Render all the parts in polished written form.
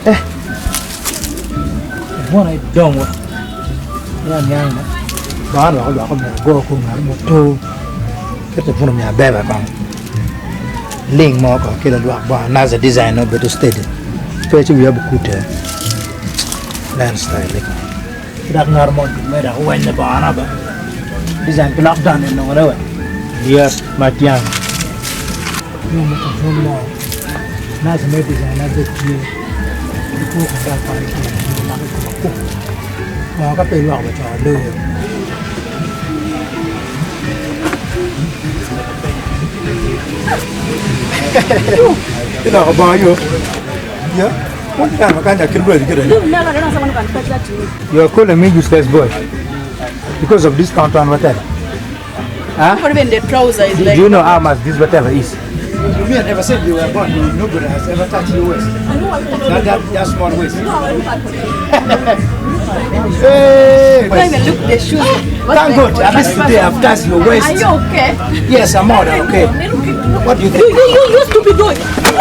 Eh, bwona idong wa. Ya niang na. Baan wako lwako myero go ko ngat mo to. Kete puno mya beba kong. Ling mo ko kila lwak bo anaza design no bedo steady. Pe ci wiya bukute. Len style ni ko. Dak ngat mo dume dak weny bo ana ba. Design ki lockdown ni nongo ne we. Yes, matiang. Yo mo ka pun mo. Naza me design abe tye. Ki ko ka pa ni ko ma ko ko. Mo ka pe lwak ba cho loyo. Iloko bongo yo. Yeah. What kind of kind of kill You are calling me useless boy because of this counter and whatever. Huh? Not even the trouser is Do like. you know how much this whatever is? You mean ever since you were born, nobody has ever touched your waist. That, that, that small waist. Hey! Don't even look the shoes. What's Thank the- God, at least today I've touched your waist. Are you okay? Yes, I'm more than okay. What do you You, think? you, you, you stupid boy.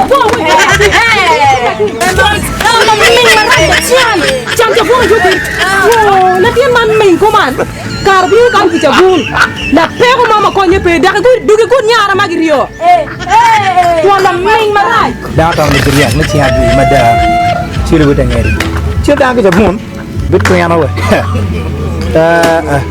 Go away. Cham cha buon juti. Wo, la tien man ming ko man. Kar bi kan ki cha bun. La pego mama ko nye pe dak ku dugi ku nyara magirio. Wo la ming marai. Dako ni jiriak ni chia dui mada. Chiri buta ngeri. Chiri dako ja bun. Bit kuyana we. Eh eh.